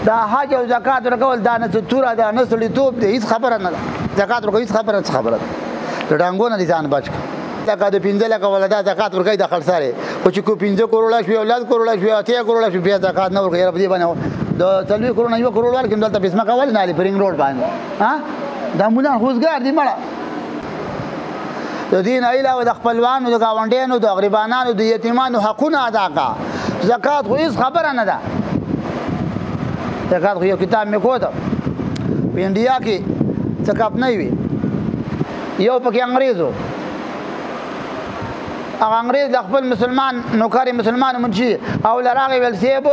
دا حج او زکات ورکول دا نه څه توره ده، نه سړیتوب دی، هېڅ خبره نه ده. زکات ورکول هېڅ خبره څه خبره ده. د ډانګو نه دې ځان بچ کړه. لکه د 5 لکه ولا دا زکات ورکوي د خړسارې، خو چې کو 5 کروړه شوي او 10 کروړه شوي 80 کروړه شوي بیا زکات نه ورکوي. یاره په دې باندې د 40 کروړه 1 کروړ ورکړم، دلته په ځمکه ولې نه اخلي په رینګ روډ باندې؟ ها دا مولان روزګار دي مړه. د دین علاوه د خپلوانو، د ګاونډیانو، د غریبانانو، د یتیمانو حقونه ادا کا. زکات خو هېڅ خبره نه ده. زکات خو یو کتاب مې کوته په انډیا کې څه کمپنۍ وي، یو پکې انګریز و. هغه انګریز د خپل مسلمان نوکر مسلمان منشي او له راغی ویل صاحب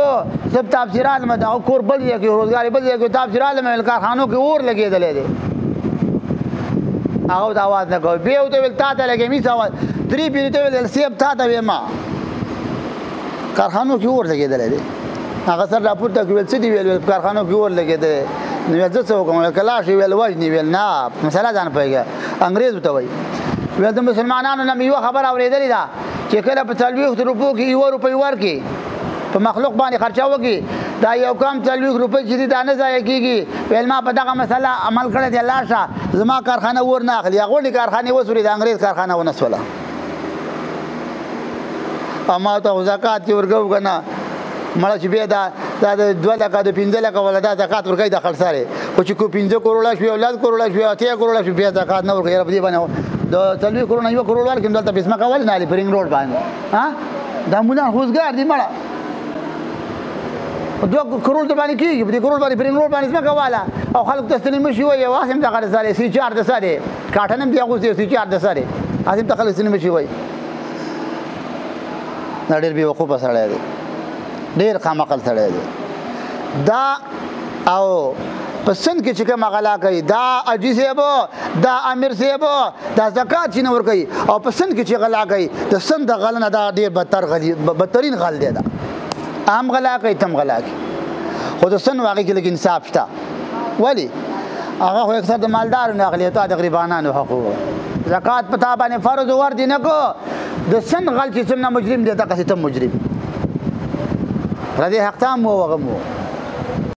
زه تاپسې رالم، د هغه کور بل ځای کې روزګار یې بل ځای کې، تاپسې رالم ویل کارخانو کې اور لګېدلی دی. هغه ورته اواز نه کوي. بیا ورته ویل تا ته لګوم هېڅ اواز. درې پیرې ته ویل صاحب تا ته وایم کارخانو کې اور لګېدلی دی. هغه سر راپورته کړ ویل څه دي؟ ویل په کارخانو کې اور لګېدلی. نو ویل زه څه وکړم؟ ویل که لاړ شي ویل وژني. ویل نه مسله ځان پوهېږه، انګریز ورته وایي. ویل د مسلمانانو نه مې یوه خبره اورېدلې ده چې کله په 40 روپو کې 1 روپۍ ورکړي په مخلوق باندې خرچه وکړي، دا یو کم 40 روپۍ چې دي دا نه ضایع کېږي. ویل ما په دغه مسله عمل کړی دی، لاړ شه زما کارخانه اور نه اخلي. هغه غونډې کارخانې وسولې، د انګریز کارخانه ونه سوله. او ما ته خو زکات چې ورکوو که نه مړه چې بیا دا د 2 لکه د 5 لکه ولا دا زکات ورکوي د خړسارې، خو چې کو 5 کروړه شوي او 10 کروړه شوي 80 کروړه شوي بیا زکات نه ورکوي. یاره په دې باندې د 40 کروړه 1 کروړ ورکړم، دلته په ځمکه ولې نه اخلي په رینګ روډ باندې؟ ها دا مولان روزګار دي مړه. 2 کروړ د باندې کېږي، په دې کروړ باندې په رینګ روډ باندې ځمکه واله او خلکو ته ستنې مشي وایي. او هسې هم دغه د سارې سي 4 د سارې کاټن هم دي اغوستي، سي 4 د سارې هسې هم ته خلک ستنې مشي وایي. دا ډېر بېوقوفه سړی دی، ډېر خام عقل سړی دی دا. او په سند کې چې کومه غلا کوي دا حاجي صاحب، دا امیر صاحب، دا زکات چې نه ورکوي، او په سند کې چې غلا کوي د سند د غل نه دا ډېر بدتر غلی، بدترین غل دی. دا عام غلا کوي تم غلا کوي، خو د سند هغې کې لږ انصاف شته. ولې؟ هغه خو اکثر د مالدارو نه اخلي، تا د غریبانانو حق و. زکات په تا باندې فرض ور دي نه کو. د سند غل چې څومره مجرم دی دغسې ته مجرم. ردې حق ته هم و هغه هم و.